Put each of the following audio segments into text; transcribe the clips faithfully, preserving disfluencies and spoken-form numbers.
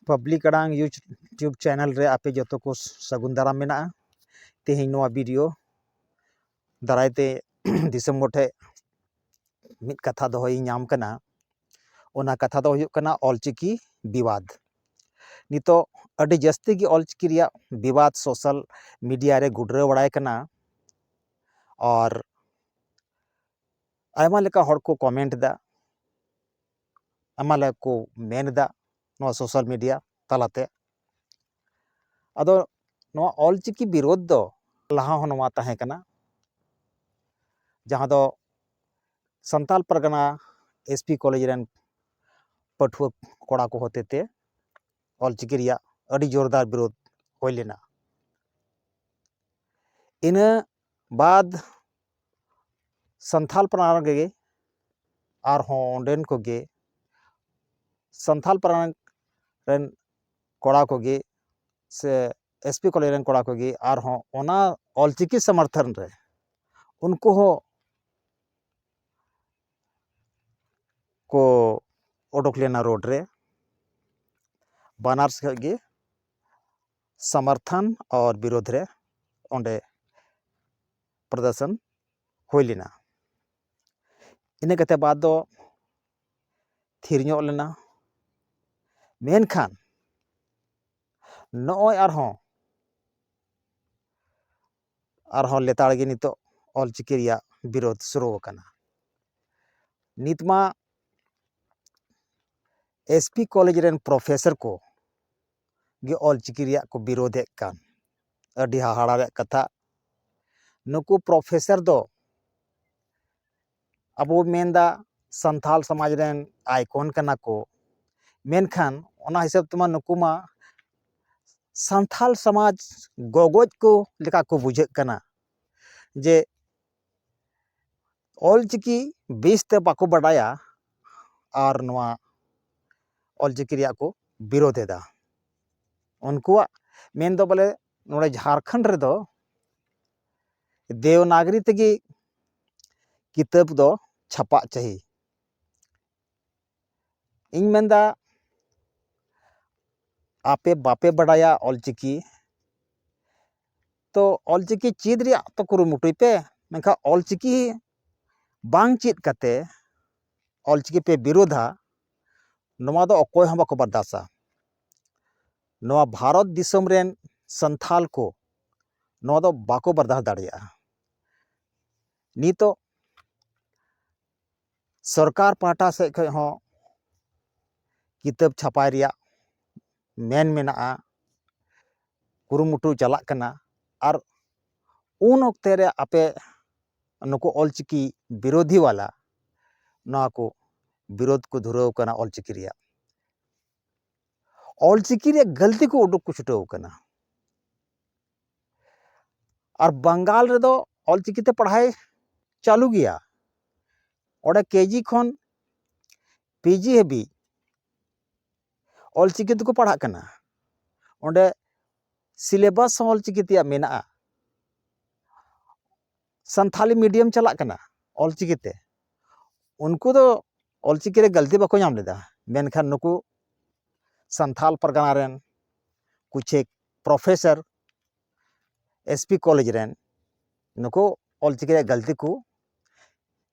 Public ᱟᱲᱟᱝ YouTube channel ᱨᱮ ᱟᱯᱮ ᱡᱚᱛᱚ ᱠᱚ ᱥᱟᱹᱜᱩᱱ ᱫᱟᱨᱟᱢ ᱢᱮᱱᱟᱜᱼᱟ᱾ ᱛᱮᱦᱮᱧ ᱱᱚᱣᱟ ᱵᱷᱤᱰᱤᱭᱳ ᱫᱟᱨᱟᱭ ᱛᱮ ᱫᱤᱥᱚᱢ ᱠᱚᱴᱷᱮᱱ ᱢᱤᱫ ᱠᱟᱛᱷᱟ ᱫᱚᱦᱚᱭᱤᱧ ᱧᱟᱢ ᱠᱟᱱᱟ᱾ ᱚᱱᱟ ᱠᱟᱛᱷᱟ ᱫᱚ ᱦᱩᱭᱩᱜ ᱠᱟᱱᱟ ᱚᱞᱪᱤᱠᱤ ᱵᱤᱵᱟᱫ᱾ ᱱᱤᱛᱚᱜ ᱟᱹᱰᱤ ᱡᱟᱹᱥᱛᱤ ᱜᱮ ᱚᱞᱪᱤᱠᱤ ᱨᱮᱭᱟᱜ ᱵᱤᱵᱟᱫ ᱥᱳᱥᱟᱞ ᱢᱤᱰᱤᱭᱟ ᱨᱮ ᱜᱩᱰᱨᱟᱹᱣ ᱵᱟᱲᱟᱭ ᱠᱟᱱᱟ᱾ ᱟᱨ ᱟᱭᱢᱟ ᱞᱮᱠᱟ ᱦᱚᱲ ᱠᱚ ᱠᱚᱢᱮᱱᱴ ᱮᱫᱟ, ᱟᱭᱢᱟ ᱞᱮᱠᱟ ᱠᱚ ᱢᱮᱱ ᱮᱫᱟ ᱱᱚᱣᱟ ᱥᱳᱥᱟᱞ ᱢᱤᱰᱤᱭᱟ ᱛᱟᱞᱟᱛᱮ᱾ ᱟᱫᱚ ᱱᱚᱣᱟ ᱚᱞᱪᱤᱠᱤ ᱵᱤᱨᱳᱫᱷ ᱫᱚ ᱞᱟᱦᱟ ᱦᱚᱸ ᱱᱚᱣᱟ ᱛᱟᱦᱮᱸ ᱠᱟᱱᱟ, ᱡᱟᱦᱟᱸ ᱫᱚ ᱥᱟᱱᱛᱟᱞ ᱯᱟᱨᱜᱟᱱᱟ ᱮᱥ ᱯᱤ ᱠᱚᱞᱮᱡᱽ ᱨᱮᱱ ᱯᱟᱹᱴᱷᱩᱣᱟᱹ ᱠᱚᱲᱟ ᱠᱚ ᱦᱚᱛᱮ ᱛᱮ ᱚᱞᱪᱤᱠᱤ ᱨᱮᱭᱟᱜ ᱟᱹᱰᱤ ᱡᱳᱨᱫᱟᱨ ᱵᱤᱨᱳᱫᱷ ᱦᱩᱭ ᱞᱮᱱᱟ᱾ ᱤᱱᱟᱹ ᱵᱟᱫ ᱥᱟᱱᱛᱷᱟᱞ ᱯᱟᱨᱜᱟᱱᱟ ᱨᱮᱜᱮ ᱟᱨᱦᱚᱸ ᱚᱸᱰᱮᱱ ᱠᱚᱜᱮ ᱥᱟᱱᱛᱷᱟᱞ ᱯᱟᱨᱜᱟᱱᱟ ᱨᱮᱱ ᱠᱚᱲᱟ ᱠᱚᱜᱮ ᱥᱮ ᱮᱥ ᱯᱤ ᱠᱚᱞᱮᱡᱽ ᱨᱮᱱ ᱠᱚᱲᱟ ᱠᱚᱜᱮ ᱟᱨᱦᱚᱸ ᱚᱱᱟ ᱚᱞᱪᱤᱠᱤ ᱥᱚᱢᱚᱨᱛᱷᱚᱱ ᱨᱮ ᱩᱱᱠᱩ ᱦᱚᱸ ᱠᱚ ᱚᱰᱚᱠ ᱞᱮᱱᱟ ᱨᱳᱰ ᱨᱮ᱾ ᱵᱟᱱᱟᱨ ᱥᱮᱫ ᱜᱮ ᱥᱚᱢᱚᱨᱛᱷᱚᱱ ᱟᱨ ᱵᱤᱨᱳᱫᱷ ᱨᱮ ᱚᱸᱰᱮ ᱯᱨᱚᱫᱚᱨᱥᱚᱱ ᱦᱩᱭ ᱞᱮᱱᱟ᱾ ᱤᱱᱟᱹ ᱠᱟᱛᱮ ᱵᱟᱫ ᱫᱚ ᱛᱷᱤᱨ ᱧᱚᱜ ᱞᱮᱱᱟ᱾ ᱢᱮᱱᱠᱷᱟᱱ ᱱᱚᱜᱼᱚᱭ ᱟᱨᱦᱚᱸ ᱟᱨᱦᱚᱸ ᱞᱮᱛᱟᱲ ᱜᱮ ᱱᱤᱛᱚᱜ ᱚᱞᱪᱤᱠᱤ ᱨᱮᱭᱟᱜ ᱵᱤᱨᱳᱫᱷ ᱥᱩᱨᱩ ᱟᱠᱟᱱᱟ᱾ ᱱᱤᱛ ᱢᱟ ᱮᱥ ᱯᱤ ᱠᱚᱞᱮᱡᱽ ᱨᱮᱱ ᱯᱨᱚᱯᱷᱮᱥᱚᱨ ᱠᱚ ᱜᱮ ᱚᱞᱪᱤᱠᱤ ᱨᱮᱭᱟᱜ ᱠᱚ ᱵᱤᱨᱳᱫᱷᱮᱫ ᱠᱟᱱ᱾ ᱟᱹᱰᱤ ᱦᱟᱦᱟᱲᱟ ᱨᱮᱭᱟᱜ ᱠᱟᱛᱷᱟ᱾ ᱱᱩᱠᱩ ᱯᱨᱚᱯᱷᱮᱥᱚᱨ ᱫᱚ ᱟᱵᱚ ᱵᱚᱱ ᱢᱮᱱᱫᱟ ᱥᱟᱱᱛᱷᱟᱞ ᱥᱚᱢᱟᱡᱽ ᱨᱮᱱ ᱟᱭᱠᱚᱱ ᱠᱟᱱᱟ ᱠᱚ, ᱢᱮᱱᱠᱷᱟᱱ ᱚᱱᱟ ᱦᱤᱥᱟᱹᱵ ᱛᱮᱢᱟ ᱱᱩᱠᱩ ᱢᱟ ᱥᱟᱱᱛᱷᱟᱞ ᱥᱚᱢᱟᱡᱽ ᱜᱚᱜᱚᱡ ᱠᱚ ᱞᱮᱠᱟ ᱠᱚ ᱵᱩᱡᱷᱟᱹᱜ ᱠᱟᱱᱟ, ᱡᱮ ᱚᱞᱪᱤᱠᱤ ᱵᱮᱥᱛᱮ ᱵᱟᱠᱚ ᱵᱟᱰᱟᱭᱟ ᱟᱨ ᱱᱚᱣᱟ ᱚᱞᱪᱤᱠᱤ ᱨᱮᱭᱟᱜ ᱠᱚ ᱵᱤᱨᱳᱫᱷ ᱮᱫᱟ᱾ ᱩᱱᱠᱩᱣᱟᱜ ᱢᱮᱱ ᱫᱚ ᱵᱚᱞᱮ ᱱᱚᱰᱮ ᱡᱷᱟᱲᱠᱷᱚᱸᱰ ᱨᱮᱫᱚ ᱫᱮᱣᱱᱟᱜᱽᱨᱤ ᱛᱮᱜᱮ ᱠᱤᱛᱟᱹᱵ ᱫᱚ ᱪᱷᱟᱯᱟᱜ ᱪᱟᱹᱦᱤ᱾ ᱤᱧ ᱢᱮᱱᱫᱟ ᱟᱯᱮ ᱵᱟᱯᱮ ᱵᱟᱰᱟᱭᱟ ᱚᱞᱪᱤᱠᱤ, ᱛᱚ ᱚᱞᱪᱤᱠᱤ ᱪᱮᱫ ᱨᱮᱭᱟᱜ ᱛᱚ ᱠᱩᱨᱩᱢᱩᱴᱩᱭ ᱯᱮ, ᱢᱮᱱᱠᱷᱟᱱ ᱚᱞᱪᱤᱠᱤ ᱵᱟᱝ ᱪᱮᱫ ᱠᱟᱛᱮ ᱚᱞᱪᱤᱠᱤ ᱯᱮ ᱵᱤᱨᱳᱫᱷᱟ, ᱱᱚᱣᱟ ᱫᱚ ᱚᱠᱚᱭ ᱦᱚᱸ ᱵᱟᱠᱚ ᱵᱟᱨᱫᱟᱥᱟ᱾ ᱱᱚᱣᱟ ᱵᱷᱟᱨᱚᱛ ᱫᱤᱥᱚᱢ ᱨᱮᱱ ᱥᱟᱱᱛᱷᱟᱞ ᱠᱚ ᱱᱚᱣᱟ ᱫᱚ ᱵᱟᱠᱚ ᱵᱟᱨᱫᱟᱥ ᱫᱟᱲᱮᱭᱟᱜᱼᱟ᱾ ᱱᱤᱛᱚᱜ ᱥᱚᱨᱠᱟᱨ ᱯᱟᱦᱴᱟ ᱥᱮᱫ ᱠᱷᱚᱱ ᱦᱚᱸ ᱠᱤᱛᱟᱹᱵ ᱪᱷᱟᱯᱟᱭ ᱨᱮᱭᱟᱜ ᱢᱮᱱ ᱢᱮᱱᱟᱜᱼᱟ, ᱠᱩᱨᱩᱢᱩᱴᱩ ᱪᱟᱞᱟᱜ ᱠᱟᱱᱟ᱾ ᱟᱨ ᱩᱱ ᱚᱠᱛᱮ ᱨᱮ ᱟᱯᱮ ᱱᱩᱠᱩ ᱚᱞᱪᱤᱠᱤ ᱵᱤᱨᱳᱫᱷᱤ ᱣᱟᱞᱟ ᱱᱚᱣᱟ ᱠᱚ ᱵᱤᱨᱳᱫᱷ ᱠᱚ ᱫᱷᱩᱨᱟᱹᱣ ᱠᱟᱱᱟ ᱚᱞᱪᱤᱠᱤ ᱨᱮᱭᱟᱜ᱾ ᱚᱞᱪᱤᱠᱤ ᱨᱮᱭᱟᱜ ᱜᱟᱹᱞᱛᱤ ᱠᱚ ᱩᱰᱩᱠ ᱠᱚ ᱪᱷᱩᱴᱟᱹᱣ ᱠᱟᱱᱟ᱾ ᱟᱨ ᱵᱟᱝᱜᱟᱞ ᱨᱮᱫᱚ ᱚᱞᱪᱤᱠᱤ ᱛᱮ ᱯᱟᱲᱦᱟᱭ ᱪᱟᱹᱞᱩ ᱜᱮᱭᱟ᱾ ᱚᱸᱰᱮ ᱠᱮᱡᱤ ᱠᱷᱚᱱ ᱯᱤᱡᱤ ᱦᱟᱹᱵᱤᱡ ᱚᱞᱪᱤᱠᱤ ᱛᱮᱠᱚ ᱯᱟᱲᱦᱟᱜ ᱠᱟᱱᱟ᱾ ᱚᱸᱰᱮ ᱥᱤᱞᱮᱵᱟᱥ ᱦᱚᱸ ᱚᱞᱪᱤᱠᱤ ᱛᱮᱭᱟᱜ ᱢᱮᱱᱟᱜᱼᱟ᱾ ᱥᱟᱱᱛᱷᱟᱞᱤ ᱢᱤᱰᱤᱭᱟᱢ ᱪᱟᱞᱟᱜ ᱠᱟᱱᱟ ᱚᱞᱪᱤᱠᱤ ᱛᱮ᱾ ᱩᱱᱠᱩ ᱫᱚ ᱚᱞᱪᱤᱠᱤ ᱨᱮ ᱜᱟᱹᱞᱛᱤ ᱵᱟᱠᱚ ᱧᱟᱢ ᱞᱮᱫᱟ, ᱢᱮᱱᱠᱷᱟᱱ ᱱᱩᱠᱩ ᱥᱟᱱᱛᱷᱟᱞ ᱯᱟᱨᱜᱟᱱᱟ ᱨᱮᱱ ᱠᱩᱪᱷᱮᱠ ᱯᱨᱚᱯᱷᱮᱥᱚᱨ ᱮᱥ ᱯᱤ ᱠᱚᱞᱮᱡᱽ ᱨᱮᱱ ᱱᱩᱠᱩ ᱚᱞᱪᱤᱠᱤ ᱨᱮᱭᱟᱜ ᱜᱟᱹᱞᱛᱤ ᱠᱚ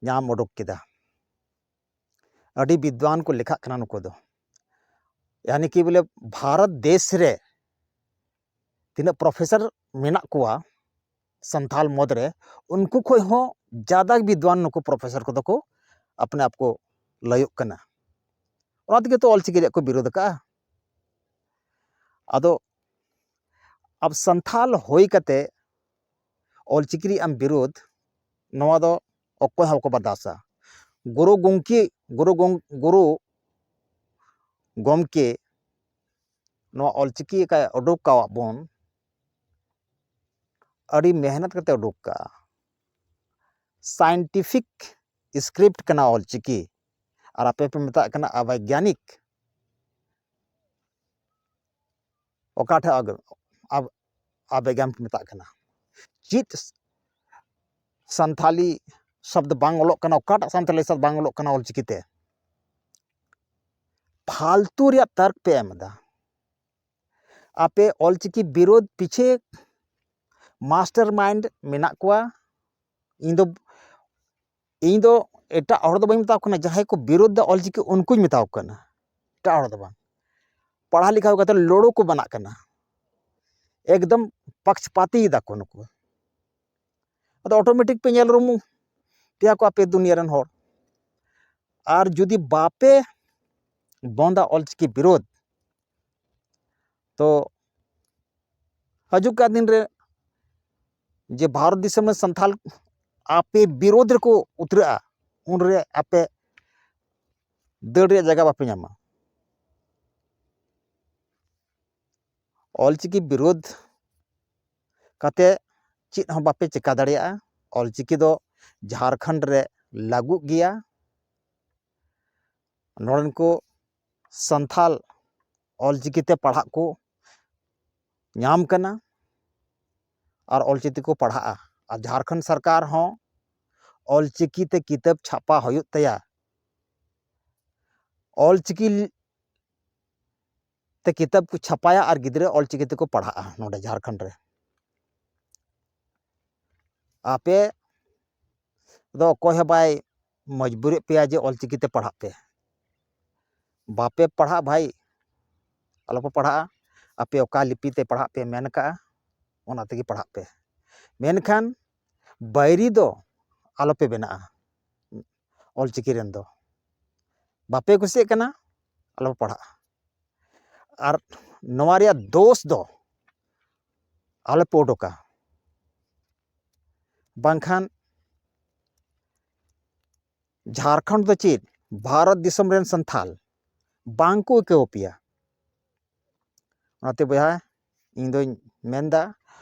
ᱧᱟᱢ ᱩᱰᱩᱠ ᱠᱮᱫᱟ᱾ ᱟᱹᱰᱤ ᱵᱤᱫᱽᱣᱟᱱ ᱠᱚ ᱞᱮᱠᱷᱟᱜ ᱠᱟᱱᱟ ᱱᱩᱠᱩ ᱫᱚ᱾ ᱭᱟᱱᱤ ᱠᱤ ᱵᱚᱞᱮ ᱵᱷᱟᱨᱚᱛ ᱫᱮᱥ ᱨᱮ ᱛᱤᱱᱟᱹᱜ ᱯᱨᱚᱯᱷᱮᱥᱚᱨ ᱢᱮᱱᱟᱜ ᱠᱚᱣᱟ ᱥᱟᱱᱛᱷᱟᱞ ᱢᱚᱫᱽ ᱨᱮ, ᱩᱱᱠᱩ ᱠᱷᱚᱱ ᱦᱚᱸ ᱡᱟᱫᱟ ᱵᱤᱫᱽᱣᱟᱱ ᱱᱩᱠᱩ ᱯᱨᱚᱯᱷᱮᱥᱚᱨ ᱠᱚᱫᱚ ᱠᱚ ᱟᱯᱱᱮ ᱟᱯ ᱠᱚ ᱞᱟᱹᱭᱚᱜ ᱠᱟᱱᱟ᱾ ᱚᱱᱟ ᱛᱮᱜᱮ ᱛᱚ ᱚᱞᱪᱤᱠᱤ ᱨᱮᱭᱟᱜ ᱠᱚ ᱵᱤᱨᱳᱫᱷ ᱟᱠᱟᱫᱼᱟ᱾ ᱟᱫᱚ ᱟᱵᱚ ᱥᱟᱱᱛᱷᱟᱞ ᱦᱩᱭ ᱠᱟᱛᱮ ᱚᱞᱪᱤᱠᱤ ᱨᱮᱭᱟᱜ ᱮᱢ ᱵᱤᱨᱳᱫᱷ, ᱱᱚᱣᱟ ᱫᱚ ᱚᱠᱚᱭ ᱦᱚᱸ ᱵᱟᱠᱚ ᱵᱟᱨᱫᱟᱥᱟ᱾ ᱜᱩᱨᱩ ᱜᱚᱢᱠᱮ, ᱜᱩᱨᱩ ᱜᱚᱢ-, ᱜᱩᱨᱩ ᱜᱚᱢᱠᱮ ᱱᱚᱣᱟ ᱚᱞᱪᱤᱠᱤ ᱚᱠᱟᱭ ᱩᱰᱩᱠ ᱟᱠᱟᱫ ᱵᱚᱱ, ᱟᱹᱰᱤ ᱢᱮᱦᱱᱚᱛ ᱠᱟᱛᱮ ᱩᱰᱩᱠ ᱠᱟᱜᱼᱟ᱾ ᱥᱟᱭᱮᱱᱴᱤᱯᱷᱤᱠ ᱥᱠᱨᱤᱯᱴ ᱠᱟᱱᱟ ᱚᱞᱪᱤᱠᱤ, ᱟᱨ ᱟᱯᱮ ᱯᱮ ᱢᱮᱛᱟᱜ ᱠᱟᱱᱟ ᱚᱵᱳᱭᱜᱽᱜᱟᱱᱤᱠ᱾ ᱚᱠᱟ ᱴᱷᱮᱱ ᱟᱵ-, ᱟᱵ-, ᱟᱵᱮᱜᱟᱢ ᱢᱮᱛᱟᱜ ᱠᱟᱱᱟ? ᱪᱮᱫ ᱥᱟᱱᱛᱷᱟᱞᱤ ᱥᱚᱵᱫ ᱵᱟᱝ ᱚᱞᱚᱜ ᱠᱟᱱᱟ? ᱚᱠᱟᱴᱟᱜ ᱥᱟᱱᱛᱷᱟᱞᱤ ᱥᱚᱵᱫ ᱵᱟᱝ ᱚᱞᱚᱜ ᱠᱟᱱᱟ ᱚᱞᱪᱤᱠᱤᱛᱮ? ᱯᱷᱟᱞᱛᱩ ᱨᱮᱭᱟᱜ ᱛᱟᱨᱠ ᱯᱮ ᱮᱢ ᱮᱫᱟ᱾ ᱟᱯᱮ ᱚᱞᱪᱤᱠᱤ ᱵᱤᱨᱳᱫᱷ ᱯᱤᱪᱷᱮ ᱢᱟᱥᱴᱟᱨ ᱢᱟᱭᱤᱱᱰ ᱢᱮᱱᱟᱜ ᱠᱚᱣᱟ᱾ ᱤᱧ ᱫᱚ ᱤᱧ ᱫᱚ ᱮᱴᱟᱜ ᱦᱚᱲ ᱫᱚ ᱵᱟᱹᱧ ᱢᱮᱛᱟ ᱠᱚ ᱠᱟᱱᱟ, ᱡᱟᱦᱟᱸᱭ ᱠᱚ ᱵᱤᱨᱳᱫᱷ ᱫᱟ ᱚᱞᱪᱤᱠᱤ, ᱩᱱᱠᱩᱧ ᱢᱮᱛᱟ ᱠᱚ ᱠᱟᱱᱟ, ᱮᱴᱟᱜ ᱦᱚᱲ ᱫᱚ ᱵᱟᱝ᱾ ᱯᱟᱲᱦᱟᱣ ᱞᱮᱠᱷᱟ ᱠᱟᱛᱮ ᱞᱳᱲᱳ ᱠᱚ ᱵᱟᱱᱟᱜ ᱠᱟᱱᱟ, ᱮᱠᱫᱚᱢ ᱯᱟᱠᱥᱯᱟᱛᱤ ᱫᱟᱠᱚ ᱱᱩᱠᱩ᱾ ᱟᱫᱚ ᱚᱴᱳᱢᱮᱴᱤᱠ ᱯᱮ ᱧᱮᱞ ᱨᱩᱢᱩ ᱯᱮᱭᱟ ᱠᱚ ᱟᱯᱮ ᱫᱩᱱᱤᱭᱟᱹ ᱨᱮᱱ ᱦᱚᱲ᱾ ᱟᱨ ᱡᱩᱫᱤ ᱵᱟᱯᱮ ᱵᱚᱱᱫᱟ ᱚᱞᱪᱤᱠᱤ ᱵᱤᱨᱳᱫᱷ, ᱛᱚ ᱦᱤᱡᱩᱜ ᱠᱟᱱ ᱫᱤᱱ ᱨᱮ ᱡᱮ ᱵᱷᱟᱨᱚᱛ ᱫᱤᱥᱚᱢ ᱨᱮ ᱥᱟᱱᱛᱟᱞ ᱟᱯᱮ ᱵᱤᱨᱳᱫᱷ ᱨᱮᱠᱚ ᱩᱛᱨᱟᱹᱜᱼᱟ, ᱩᱱᱨᱮ ᱟᱯᱮ ᱫᱟᱹᱲ ᱨᱮᱭᱟᱜ ᱡᱟᱭᱜᱟ ᱵᱟᱯᱮ ᱧᱟᱢᱟ᱾ ᱚᱞᱪᱤᱠᱤ ᱵᱤᱨᱳᱫᱷ ᱠᱟᱛᱮ ᱪᱮᱫ ᱦᱚᱸ ᱵᱟᱯᱮ ᱪᱮᱠᱟ ᱫᱟᱲᱮᱭᱟᱜᱼᱟ᱾ ᱚᱞᱪᱤᱠᱤ ᱫᱚ ᱡᱷᱟᱲᱠᱷᱚᱸᱰ ᱨᱮ ᱞᱟᱹᱜᱩᱜ ᱜᱮᱭᱟ᱾ ᱱᱚᱰᱮᱱ ᱠᱚ ᱥᱟᱱᱛᱷᱟᱞ ᱚᱞᱪᱤᱠᱤ ᱛᱮ ᱯᱟᱲᱦᱟᱜ ᱠᱚ ᱧᱟᱢ ᱠᱟᱱᱟ ᱟᱨ ᱚᱞᱪᱤᱠᱤ ᱛᱮᱠᱚ ᱯᱟᱲᱦᱟᱜᱼᱟ᱾ ᱟᱨ ᱡᱷᱟᱲᱠᱷᱚᱸᱰ ᱥᱚᱨᱠᱟᱨ ᱦᱚᱸ ᱚᱞᱪᱤᱠᱤ ᱛᱮ ᱠᱤᱛᱟᱹᱵ ᱪᱷᱟᱯᱟ ᱦᱩᱭᱩᱜ ᱛᱟᱭᱟ᱾ ᱚᱞᱪᱤᱠᱤ ᱛᱮ ᱠᱤᱛᱟᱹᱵ ᱠᱚ ᱪᱷᱟᱯᱟᱭᱟ ᱟᱨ ᱜᱤᱫᱽᱨᱟᱹ ᱚᱞᱪᱤᱠᱤ ᱛᱮᱠᱚ ᱯᱟᱲᱦᱟᱜᱼᱟ ᱱᱚᱰᱮ ᱡᱷᱟᱲᱠᱷᱚᱸᱰ ᱨᱮ᱾ ᱟᱯᱮ ᱫᱚ ᱚᱠᱚᱭ ᱦᱚᱸ ᱵᱟᱭ ᱢᱚᱡᱽᱵᱩᱨᱮᱫ ᱯᱮᱭᱟ ᱡᱮ ᱚᱞᱪᱤᱠᱤ ᱛᱮ ᱯᱟᱲᱦᱟᱜ ᱯᱮ᱾ ᱵᱟᱯᱮ ᱯᱟᱲᱦᱟᱜ ᱵᱷᱟᱭ, ᱟᱞᱚᱯᱮ ᱯᱟᱲᱦᱟᱜᱼᱟ᱾ ᱟᱯᱮ ᱚᱠᱟ ᱞᱤᱯᱤ ᱛᱮ ᱯᱟᱲᱦᱟᱜ ᱯᱮ ᱢᱮᱱ ᱠᱟᱜᱼᱟ, ᱚᱱᱟ ᱛᱮᱜᱮ ᱯᱟᱲᱦᱟᱜ ᱯᱮ᱾ ᱢᱮᱱᱠᱷᱟᱱ ᱵᱟᱹᱭᱨᱤ ᱫᱚ ᱟᱞᱚᱯᱮ ᱵᱮᱱᱟᱜᱼᱟ ᱚᱞᱪᱤᱠᱤ ᱨᱮᱱ ᱫᱚ᱾ ᱵᱟᱯᱮ ᱠᱩᱥᱤᱭᱟᱜ ᱠᱟᱱᱟ, ᱟᱞᱚᱯᱮ ᱯᱟᱲᱦᱟᱜᱼᱟ᱾ ᱟᱨ ᱱᱚᱣᱟ ᱨᱮᱭᱟᱜ ᱫᱳᱥ ᱫᱚ ᱟᱞᱚᱯᱮ ᱩᱰᱩᱠᱟ᱾ ᱵᱟᱝᱠᱷᱟᱱ ᱡᱷᱟᱲᱠᱷᱚᱸᱰ ᱫᱚ ᱪᱮᱫ ᱵᱷᱟᱨᱚᱛ ᱫᱤᱥᱚᱢ ᱨᱮᱱ ᱥᱟᱱᱛᱷᱟᱞ ᱵᱟᱝ ᱠᱚ ᱟᱹᱭᱠᱟᱹᱣ ᱯᱮᱭᱟ᱾ ᱚᱱᱟᱛᱮ ᱵᱚᱭᱦᱟ, ᱤᱧ ᱫᱚᱧ ᱢᱮᱱᱫᱟ,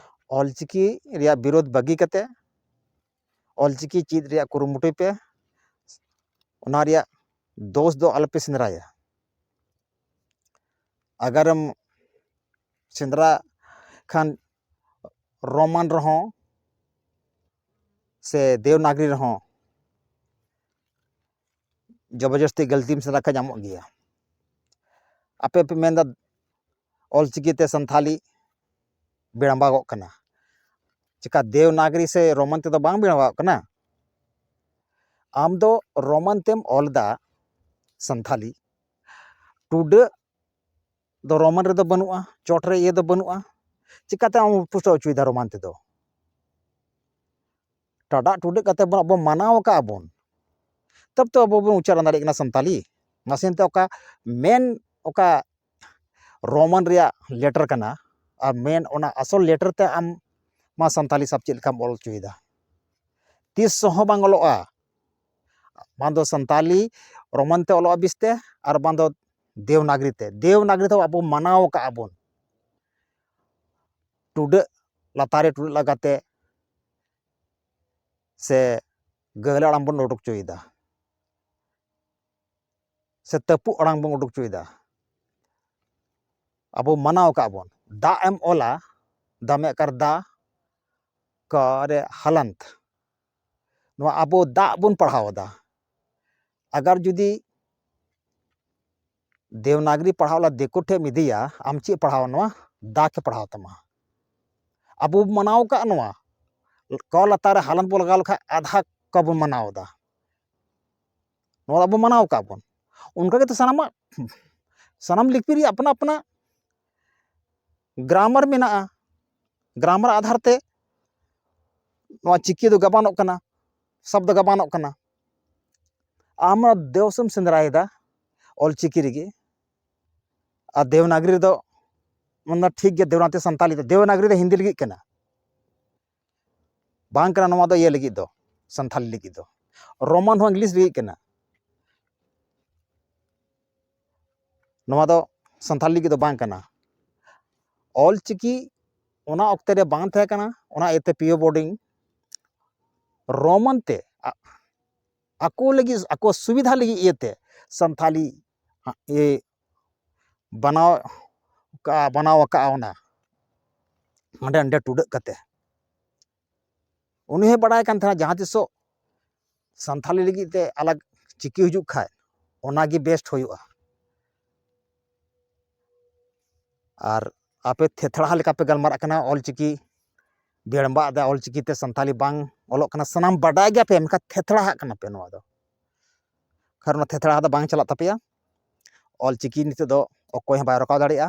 ᱚᱞᱪᱤᱠᱤ ᱨᱮᱭᱟᱜ ᱵᱤᱨᱳᱫᱷ ᱵᱟᱹᱜᱤ ᱠᱟᱛᱮ ᱚᱞᱪᱤᱠᱤ ᱪᱮᱫ ᱨᱮᱭᱟᱜ ᱠᱩᱨᱩᱢᱩᱴᱩᱭ ᱯᱮ᱾ ᱚᱱᱟ ᱨᱮᱭᱟᱜ ᱫᱳᱥ ᱫᱚ ᱟᱞᱚᱯᱮ ᱥᱮᱸᱫᱽᱨᱟᱭᱟ᱾ ᱟᱜᱟᱨᱮᱢ ᱥᱮᱸᱫᱽᱨᱟ ᱠᱷᱟᱱ ᱨᱳᱢᱟᱱ ᱨᱮᱦᱚᱸ ᱥᱮ ᱫᱮᱣᱱᱟᱜᱽᱨᱤ ᱨᱮᱦᱚᱸ ᱡᱚᱵᱚᱨᱡᱚᱥᱛᱤ ᱜᱟᱹᱞᱛᱤᱢ ᱥᱮᱸᱫᱽᱨᱟ ᱠᱷᱟᱱ ᱧᱟᱢᱚᱜ ᱜᱮᱭᱟ᱾ ᱟᱯᱮ ᱯᱮ ᱢᱮᱱᱫᱟ ᱚᱞᱪᱤᱠᱤ ᱛᱮ ᱥᱟᱱᱛᱷᱟᱞᱤ ᱵᱮᱲᱟᱢᱵᱟᱜᱚᱜ ᱠᱟᱱᱟ᱾ ᱪᱮᱠᱟ ᱫᱮᱣᱱᱟᱜᱽᱨᱤ ᱥᱮ ᱨᱳᱢᱟᱱ ᱛᱮᱫᱚ ᱵᱟᱝ ᱵᱮᱲᱟᱢᱵᱟᱜᱚᱜ ᱠᱟᱱᱟ? ᱟᱢ ᱫᱚ ᱨᱳᱢᱟᱱ ᱛᱮᱢ ᱚᱞ ᱮᱫᱟ ᱥᱟᱱᱛᱷᱟᱞᱤ, ᱴᱩᱰᱟᱹᱜ ᱫᱚ ᱨᱳᱢᱟᱱ ᱨᱮᱫᱚ ᱵᱟᱹᱱᱩᱜᱼᱟ, ᱪᱚᱴ ᱨᱮ ᱤᱭᱟᱹ ᱫᱚ ᱵᱟᱹᱱᱩᱜᱼᱟ, ᱪᱤᱠᱟᱹᱛᱮ ᱟᱢ ᱯᱩᱥᱴᱟᱹᱣ ᱦᱚᱪᱚᱭᱮᱫᱟ ᱨᱳᱢᱟᱱ ᱛᱮᱫᱚ? ᱴᱟᱰᱟᱜ ᱴᱩᱰᱟᱹᱜ ᱠᱟᱛᱮ ᱵᱚᱱ, ᱟᱵᱚ ᱢᱟᱱᱟᱣ ᱟᱠᱟᱫᱼᱟ ᱵᱚᱱ, ᱛᱚᱵ ᱛᱚ ᱟᱵᱚ ᱵᱚᱱ ᱩᱪᱪᱟᱨᱚᱱ ᱫᱟᱲᱮᱭᱟᱜ ᱠᱟᱱᱟ ᱥᱟᱱᱛᱟᱞᱤ᱾ ᱢᱟᱥᱮ ᱮᱱᱛᱮ ᱚᱠᱟ ᱢᱮᱱ, ᱚᱠᱟ ᱨᱳᱢᱟᱱ ᱨᱮᱭᱟᱜ ᱞᱮᱴᱟᱨ ᱠᱟᱱᱟ, ᱟᱨ ᱢᱮᱱ ᱚᱱᱟ ᱟᱥᱚᱞ ᱞᱮᱴᱟᱨ ᱛᱮ ᱟᱢ ᱢᱟ ᱥᱟᱱᱛᱟᱞᱤ ᱥᱟᱵ ᱪᱮᱫ ᱞᱮᱠᱟᱢ ᱚᱞ ᱦᱚᱪᱚᱭᱮᱫᱟ? ᱛᱤᱥ ᱦᱚᱸ ᱵᱟᱝ ᱚᱞᱚᱜᱼᱟ᱾ ᱵᱟᱝ ᱫᱚ ᱥᱟᱱᱛᱟᱞᱤ ᱨᱳᱢᱟᱱ ᱛᱮ ᱚᱞᱚᱜᱼᱟ ᱵᱮᱥᱛᱮ, ᱟᱨ ᱵᱟᱝ ᱫᱚ ᱫᱮᱣᱱᱟᱜᱽᱨᱤ ᱛᱮ᱾ ᱫᱮᱣᱱᱟᱜᱽᱨᱤ ᱫᱚ ᱟᱵᱚ ᱢᱟᱱᱟᱣ ᱟᱠᱟᱫᱼᱟ ᱵᱚᱱ, ᱴᱩᱰᱟᱹᱜ ᱞᱟᱛᱟᱨ ᱨᱮ ᱴᱩᱰᱟᱹᱜ ᱞᱟᱜᱟᱛᱮ ᱥᱮ ᱜᱟᱹᱦᱞᱟᱹ ᱟᱲᱟᱝ ᱵᱚᱱ ᱩᱰᱩᱠ ᱦᱚᱪᱚᱭᱮᱫᱟ, ᱥᱮ ᱛᱟᱹᱯᱩᱜ ᱟᱲᱟᱝ ᱵᱚᱱ ᱩᱰᱩᱠ ᱦᱚᱪᱚᱭᱮᱫᱟ᱾ ᱟᱵᱚ ᱢᱟᱱᱟᱣ ᱟᱠᱟᱫ ᱵᱚᱱ, ᱫᱟᱜ ᱮᱢ ᱚᱞᱟ, ᱫᱟᱢᱮ ᱟᱠᱟᱨ ᱫᱟ, ᱠᱟ ᱨᱮ ᱦᱟᱞᱟᱱᱛ, ᱱᱚᱣᱟ ᱟᱵᱚ ᱫᱟᱜ ᱵᱚᱱ ᱯᱟᱲᱦᱟᱣ ᱮᱫᱟ᱾ ᱟᱜᱟᱨ ᱡᱩᱫᱤ ᱫᱮᱣᱱᱟᱜᱽᱨᱤ ᱯᱟᱲᱦᱟᱣ ᱞᱟ ᱫᱤᱠᱩ ᱴᱷᱮᱱ ᱮᱢ ᱤᱫᱤᱭᱟ, ᱟᱢ ᱪᱮᱫ ᱯᱟᱲᱦᱟᱣ? ᱱᱚᱣᱟ ᱫᱟ ᱠᱮ ᱯᱟᱲᱦᱟᱣ ᱛᱟᱢᱟ᱾ ᱟᱵᱚ ᱢᱟᱱᱟᱣ ᱟᱠᱟᱫ ᱱᱚᱣᱟ ᱠᱚ ᱞᱟᱛᱟᱨ ᱨᱮ ᱦᱟᱞᱟᱱᱛ ᱵᱚᱱ ᱞᱟᱜᱟᱣ ᱞᱮᱠᱷᱟᱱ ᱟᱫᱷᱟ ᱠᱚ ᱵᱚᱱ ᱢᱟᱱᱟᱣ ᱮᱫᱟ᱾ ᱱᱚᱣᱟ ᱫᱚ ᱟᱵᱚ ᱢᱟᱱᱟᱣ ᱟᱠᱟᱫ ᱵᱚᱱ᱾ ᱚᱱᱠᱟ ᱜᱮᱛᱚ ᱥᱟᱱᱟᱢᱟᱜ, ᱥᱟᱱᱟᱢ ᱞᱤᱯᱤ ᱨᱮᱭᱟᱜ ᱟᱯᱱᱟ ᱟᱯᱱᱟ ᱜᱨᱟᱢᱟᱨ ᱢᱮᱱᱟᱜᱼᱟ᱾ ᱜᱨᱟᱢᱟᱨ ᱟᱫᱷᱟᱨ ᱛᱮ ᱱᱚᱣᱟ ᱪᱤᱠᱤ ᱫᱚ ᱜᱟᱵᱟᱱᱚᱜ ᱠᱟᱱᱟ, ᱥᱚᱵᱫᱚ ᱜᱟᱵᱟᱱᱚᱜ ᱠᱟᱱᱟ᱾ ᱟᱢ ᱚᱱᱟ ᱫᱮᱣᱥᱮᱢ ᱥᱮᱸᱫᱽᱨᱟᱭᱮᱫᱟ ᱚᱞ ᱪᱤᱠᱤ ᱨᱮᱜᱮ, ᱟᱨ ᱫᱮᱣᱱᱟᱜᱽᱨᱤ ᱨᱮᱫᱚ ᱢᱮᱱᱫᱟ ᱴᱷᱤᱠ ᱜᱮᱭᱟ, ᱫᱮᱣᱱᱟᱜᱽᱨᱤ ᱥᱟᱱᱛᱟᱞᱤ ᱫᱚ, ᱫᱮᱣᱱᱟᱜᱽᱨᱤ ᱫᱚ ᱦᱤᱱᱫᱤ ᱞᱟᱹᱜᱤᱫ ᱠᱟᱱᱟ, ᱵᱟᱝ ᱠᱟᱱᱟ ᱱᱚᱣᱟ ᱫᱚ ᱤᱭᱟᱹ ᱞᱟᱹᱜᱤᱫ ᱫᱚ, ᱥᱟᱱᱛᱟᱞᱤ ᱞᱟᱹᱜᱤᱫ ᱫᱚ᱾ ᱨᱳᱢᱟᱱ ᱦᱚᱸ ᱤᱝᱞᱤᱥ ᱞᱟᱹᱜᱤᱫ ᱠᱟᱱᱟ, ᱱᱚᱣᱟ ᱫᱚ ᱥᱟᱱᱛᱟᱞᱤ ᱞᱟᱹᱜᱤᱫ ᱫᱚ ᱵᱟᱝ ᱠᱟᱱᱟ᱾ ᱚᱞ ᱪᱤᱠᱤ ᱚᱱᱟ ᱚᱠᱛᱮ ᱨᱮ ᱵᱟᱝ ᱛᱟᱦᱮᱸ ᱠᱟᱱᱟ, ᱚᱱᱟ ᱤᱭᱟᱹᱛᱮ ᱯᱤ ᱳ ᱵᱳᱨᱰᱤᱝ ᱨᱳᱢᱟᱱ ᱛᱮ ᱟ-, ᱟᱠᱚ ᱞᱟᱹᱜᱤᱫ, ᱟᱠᱚ ᱥᱩᱵᱤᱫᱷᱟ ᱞᱟᱹᱜᱤᱫ ᱤᱭᱟᱹᱛᱮ ᱥᱟᱱᱛᱷᱟᱞᱤ, ᱟ, ᱤᱭᱟᱹ ᱵᱟᱱᱟᱣ ᱠᱟᱜᱼᱟ, ᱵᱟᱱᱟᱣ ᱟᱠᱟᱜᱼᱟ ᱚᱱᱟ ᱦᱟᱸᱰᱮ ᱱᱟᱰᱮ ᱴᱩᱰᱟᱹᱜ ᱠᱟᱛᱮ᱾ ᱩᱱᱤ ᱦᱚᱸᱭ ᱵᱟᱲᱟᱭ ᱠᱟᱱ ᱛᱟᱦᱮᱱᱟ ᱡᱟᱦᱟᱸ ᱛᱤᱥᱚᱜ ᱥᱟᱱᱛᱷᱟᱞᱤ ᱞᱟᱹᱜᱤᱫ ᱛᱮ ᱟᱞᱟᱜᱽ ᱪᱤᱠᱤ ᱦᱤᱡᱩᱜ ᱠᱷᱟᱡ ᱚᱱᱟᱜᱮ ᱵᱮᱥᱴ ᱦᱩᱭᱩᱜᱼᱟ᱾ ᱟᱨ ᱟᱯᱮ ᱛᱷᱮᱛᱷᱲᱟ ᱞᱮᱠᱟ ᱯᱮ ᱜᱟᱞᱢᱟᱨᱟᱜ ᱠᱟᱱᱟ, ᱚᱞᱪᱤᱠᱤ ᱵᱮᱲᱢᱵᱟᱜ ᱮᱫᱟ, ᱚᱞᱪᱤᱠᱤ ᱛᱮ ᱥᱟᱱᱛᱟᱞᱤ ᱵᱟᱝ ᱚᱞᱚᱜ ᱠᱟᱱᱟ, ᱥᱟᱱᱟᱢ ᱵᱟᱰᱟᱭ ᱜᱮᱭᱟᱯᱮ, ᱢᱮᱱᱠᱷᱟᱱ ᱛᱷᱮᱛᱷᱲᱟ ᱦᱟᱜ ᱠᱟᱱᱟ ᱯᱮ ᱱᱚᱣᱟ ᱫᱚ᱾ ᱠᱟᱨᱚᱱ ᱚᱱᱟ ᱛᱷᱮᱛᱷᱲᱟ ᱫᱚ ᱵᱟᱝ ᱪᱟᱞᱟᱜ ᱛᱟᱯᱮᱭᱟ᱾ ᱚᱞᱪᱤᱠᱤ ᱱᱤᱛᱚᱜ ᱫᱚ ᱚᱠᱚᱭ ᱦᱚᱸ ᱵᱟᱭ ᱨᱚᱠᱟᱣ ᱫᱟᱲᱮᱭᱟᱜᱼᱟ᱾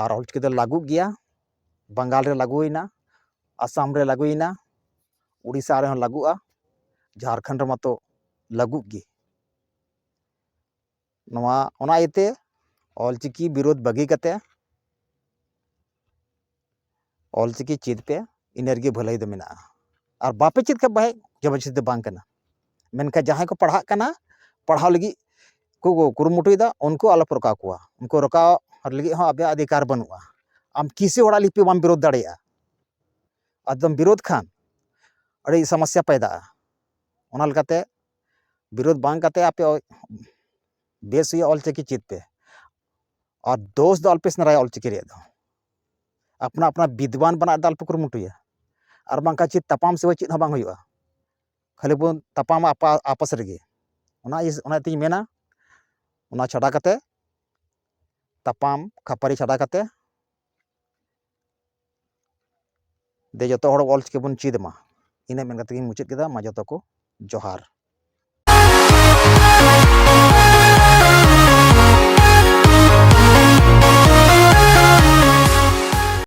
ᱟᱨ ᱚᱞᱪᱤᱠᱤ ᱫᱚ ᱞᱟᱹᱜᱩᱜ ᱜᱮᱭᱟ, ᱵᱟᱝᱜᱟᱞ ᱨᱮ ᱞᱟᱹᱜᱩᱭᱮᱱᱟ, ᱟᱥᱟᱢ ᱨᱮ ᱞᱟᱹᱜᱩᱭᱮᱱᱟ, ᱩᱲᱤᱥᱥᱟ ᱨᱮᱦᱚᱸ ᱞᱟᱹᱜᱩᱜᱼᱟ, ᱡᱷᱟᱲᱠᱷᱚᱸᱰ ᱨᱮ ᱢᱟᱛᱚ ᱞᱟᱹᱜᱩᱜ ᱜᱮ᱾ ᱱᱚᱣᱟ, ᱚᱱᱟ ᱤᱭᱟᱹᱛᱮ ᱚᱞᱪᱤᱠᱤ ᱵᱤᱨᱳᱫᱷ ᱵᱟᱹᱜᱤ ᱠᱟᱛᱮ ᱚᱞᱪᱤᱠᱤ ᱪᱮᱫ ᱯᱮ, ᱤᱱᱟᱹ ᱨᱮᱜᱮ ᱵᱷᱟᱹᱞᱟᱹᱭ ᱫᱚ ᱢᱮᱱᱟᱜᱼᱟ᱾ ᱟᱨ ᱵᱟᱯᱮ ᱪᱮᱫ ᱠᱷᱟᱱ ᱵᱷᱟᱭ, ᱡᱚᱵᱚᱨᱫᱚᱥᱛᱤ ᱫᱚ ᱵᱟᱝ ᱠᱟᱱᱟ᱾ ᱢᱮᱱᱠᱷᱟᱱ ᱡᱟᱦᱟᱸᱭ ᱠᱚ ᱯᱟᱲᱦᱟᱜ ᱠᱟᱱᱟ, ᱯᱟᱲᱦᱟᱣ ᱞᱟᱹᱜᱤᱫ ᱠᱚ ᱠᱩᱨᱩᱢᱩᱴᱩᱭᱮᱫᱟ, ᱩᱱᱠᱩ ᱟᱞᱚᱯᱮ ᱨᱚᱠᱟᱣ ᱠᱚᱣᱟ᱾ ᱩᱱᱠᱩ ᱨᱚᱠᱟᱣ ᱞᱟᱹᱜᱤᱫ ᱦᱚᱸ ᱟᱯᱮᱭᱟᱜ ᱚᱫᱷᱤᱠᱟᱨ ᱵᱟᱹᱱᱩᱜᱼᱟ᱾ ᱟᱢ ᱠᱤᱥᱤ ᱦᱚᱲᱟᱜ ᱞᱤᱯᱤ ᱵᱟᱢ ᱵᱤᱨᱳᱫᱷ ᱫᱟᱲᱮᱭᱟᱜᱼᱟ᱾ ᱟᱫᱚᱢ ᱵᱤᱨᱳᱫᱷ ᱠᱷᱟᱱ ᱟᱹᱰᱤ ᱥᱚᱢᱚᱥᱥᱟ ᱯᱟᱭᱫᱟᱜᱼᱟ᱾ ᱚᱱᱟ ᱞᱮᱠᱟᱛᱮ ᱵᱤᱨᱳᱫᱷ ᱵᱟᱝ ᱠᱟᱛᱮ ᱟᱯᱮ ᱵᱮᱥ ᱦᱩᱭᱩᱜᱼᱟ, ᱚᱞᱪᱤᱠᱤ ᱪᱮᱫ ᱯᱮ᱾ ᱟᱨ ᱫᱳᱥ ᱫᱚ ᱟᱞᱚᱯᱮ ᱥᱮᱸᱫᱽᱨᱟᱭᱟ ᱚᱞᱪᱤᱠᱤ ᱨᱮᱭᱟᱜ ᱫᱚ᱾ ᱟᱯᱱᱟ ᱟᱯᱱᱟ ᱵᱤᱫᱽᱣᱟᱱ ᱵᱮᱱᱟᱜ ᱫᱚ ᱟᱞᱚᱯᱮ ᱠᱩᱨᱩᱢᱩᱴᱩᱭᱟ᱾ ᱟᱨ ᱵᱟᱝᱠᱷᱟᱱ ᱪᱮᱫ ᱛᱟᱯᱟᱢ ᱥᱮ ᱪᱮᱫ ᱦᱚᱸ ᱵᱟᱝ ᱦᱩᱭᱩᱜᱼᱟ᱾ ᱠᱷᱟᱹᱞᱤ ᱵᱚᱱ ᱛᱟᱯᱟᱢᱟ ᱟᱯᱟ-, ᱟᱯᱟᱥ ᱨᱮᱜᱮ᱾ ᱚᱱᱟ ᱤᱭᱟᱹ, ᱚᱱᱟ ᱛᱤᱧ ᱢᱮᱱᱟ, ᱚᱱᱟ ᱪᱷᱟᱰᱟ ᱠᱟᱛᱮ, ᱛᱟᱯᱟᱢ ᱠᱷᱟᱹᱯᱟᱹᱨᱤ ᱪᱷᱟᱰᱟ ᱠᱟᱛᱮ, ᱫᱮ ᱡᱚᱛᱚ ᱦᱚᱲ ᱚᱞᱪᱤᱠᱤ ᱵᱚᱱ ᱪᱮᱫ ᱢᱟ᱾ ᱤᱱᱟᱹ ᱢᱮᱱ ᱠᱟᱛᱮ ᱜᱤᱧ ᱢᱩᱪᱟᱹᱫ ᱠᱮᱫᱟ᱾ ᱢᱟ ᱡᱚᱛᱚ ᱠᱚ ᱡᱚᱦᱟᱨ᱾